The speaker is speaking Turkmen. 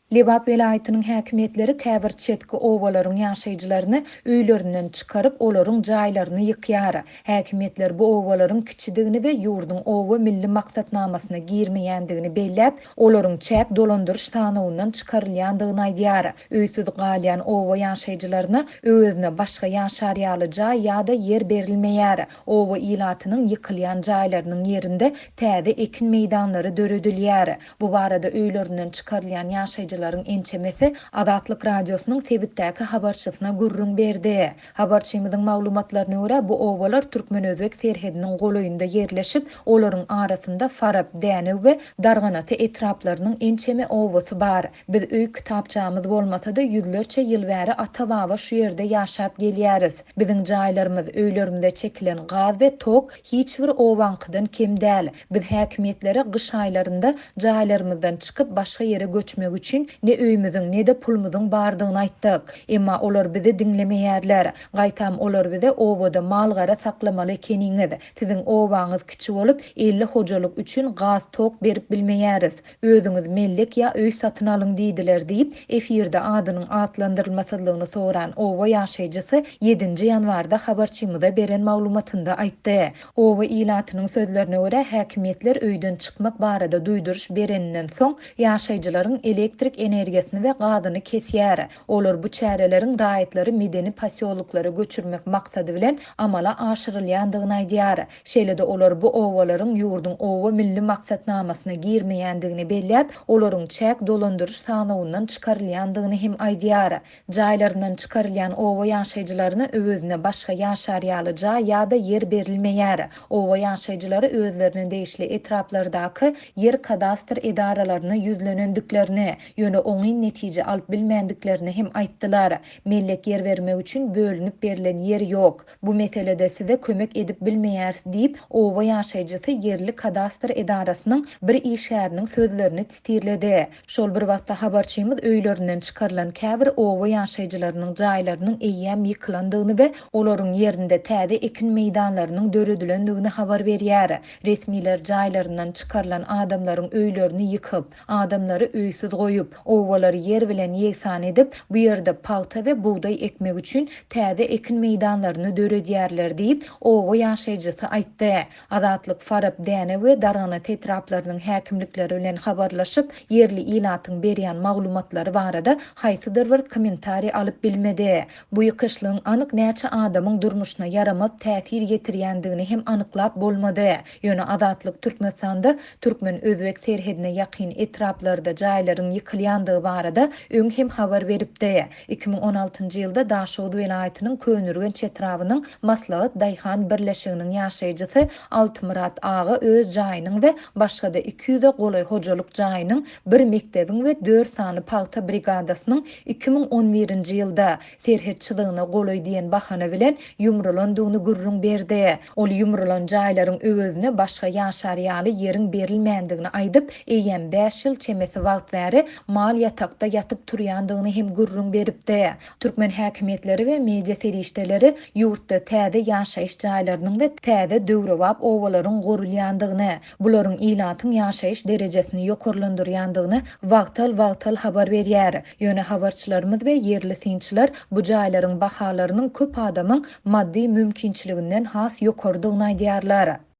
Lebap welaýatynyň häkimiýetleri käbir çetki obalaryň ýaşaýjylaryny öýlerinden çykaryp, olaryň jaýlaryny ýykýar. Häkimiýetler bu obalaryň kiçidigini we ýurduň Oba milli maksatnamasyna girmeýändigini belläp, olaryň çäk dolandyryş sanawyndan çykarylýandygyny aýdýar. Öýsüz galýan oba ýaşaýjylaryna öwezine başga ýaşar ýaly jaý ýa-da ýer berilmeýär. Oba ilatynyň ýykylýan jaýlarynyň ýerinde täze ekin meýdanlary döredilýär. Bu barada öýlerinden çykarylýan ýaşaýjylaryň ençemesi Azatlyk Radiosynyň sebitdäki habarçysyna gürrüň berdi. Habarçymyzyň maglumatlaryna görä, bu obalar türkmen-özbek serhediniň golaýynda ýerleşip, olaryň arasynda Farap, Dänew we Darganata etraplarynyň ençeme obasy bar. Biz öý kitapçamyz bolmasa-da, ýüzlerçe ýyl bäri ata-baba şu ýerde ýaşap gelýäris. Biziň jaýlarymyz, öýlerimize çekilen gaz we tok hiç bir obaňkydan kem däl. Biz häkimiýetlere gyş aýlarynda jaýlarymyzdan çykyp başga ýere göçmek üçin ne öýümiziň, ne-de pulumyzyň bardygyny aýtdyk. Emma olar bizi diňlemeýärler. Gaýtam olar bize obada mal-gara saklamaly ekeniňiz, siziň obaňyz kiçi bolup, 50 hojalyk üçin gaz-tok berip bilmeýäris. Özüňiz mellek ýa öý satyn alyň diýdiler diýip, efirde adynyň atlandyrylmasyzlygyny soran oba ýaşaýjysy ýedinji ýanwarda habarçymyza beren maglumatynda aýtdy. Oba ilatynyň sözlerine görä, häkimiýetler öýden çykmak barada duýduryş bereninden soň, ýaşaýjylaryň elektrik energiýasyny we gazyny kesýär. Olar bu çäreleriň raýatlary medeni posýoloklara göçürmek maksady bilen amala aşyrylýandygyny aýdýar. Şeýle-de olar bu obalaryň ýurduň Oba milli maksatnamasyna girmeýändigini belläp, olaryň çäk dolandyryş sanawyndan çykarylýandygyny hem aýdýar. Jaýlaryndan çykarylýan oba ýaşaýjylaryna öwezine başga ýaşar ýaly jaý ýa-da ýer berilmeýär. Oba ýaşaýjylary özlerine degişli etraplardaky ýer kadastr edaralaryna ýüzlenendiklerini, ýöne oňyn netije alyp bilmändiklerini hem aýtdylar. Mellek ýer bermek üçin bölünip berlen ýer ýok. Bu meselede size kömek edip bilmeýäris diýip, oba ýaşaýjysy ýerli kadastr edarasynyň bir işgäriniň sözlerini titirledi. Şol bir wagtda habarçymyz öýlerinden çykarylan käbir oba ýaşaýjylarynyň jaýlarynyň eýýäm ýykylandygyny we olaryň ýerinde täze ekin meýdanlarynyň döredilendigini habar berýär. Resmiler jaýlaryndan çykarylan adamlaryň öýlerini ýykyp, adamlary öýsüz goýup, obalary ýer bilen ýegsan edip, bu ýerde pagta we bugdaý ekmek üçin täze ekin meýdanlaryny döredýärler diýip, oba ýaşaýjysy aýtdy. Azatlyk Farap, Däne we Darganata etraplarynyň häkimlikleri bilen habarlaşyp, ýerli ilatyň berýän maglumatlary barada haýsydyr bir kommentariý alyp bilmedi. Bu ýykyşlygyň anyk näçe adamyň durmuşyna ýaramaz täsir ýetirýändigini hem anyklap bolmady. Ýöne Azatlyk Türkmenistanda türkmen-özbek serhedine ýakyn etraplarda jaýlaryň ýykylýandygy barada öň hem habar beripdi. 2016-njy ýylda Daşoguz welaýatynyň Köneürgenç etrabynyň Maslahat daýhan birleşiginiň ýaşaýjysy Altymyrat aga öz jaýynyň we başga-da 200-e golaý hojalyk jaýynyň, bir mekdebiň we dört sany pagta brigadasynyň 2011-nji ýylda, serhet çyzygyna golaý diýen bahana bilen ýumrulandygyny gürrüň berdi. Ol ýumrulan jaýlaryň öwezine başga ýaşar ýaly ýeriň berilmändigini aýdyp, eýýäm bäş ýyl çemesi wagt bäri mal ýatakda ýatyp turýandygyny hem gürrüň beripdi. Türkmen häkimiýetleri we media serişdeleri ýurtda täze ýaşaýyş jaýlarynyň we täze döwrebap obalaryň gurulýandygyny, bularyň ilatyň ýaşaýyş derejesini ýokarlandyrýandygyny wagtal-wagtal habar berýär. Ýöne habarçylarymyz we ýerli synçylar bu jaýlaryň bahalarynyň köp adamyň maddy mümkinçiliginden has ýokarydygyny aýdýarlar.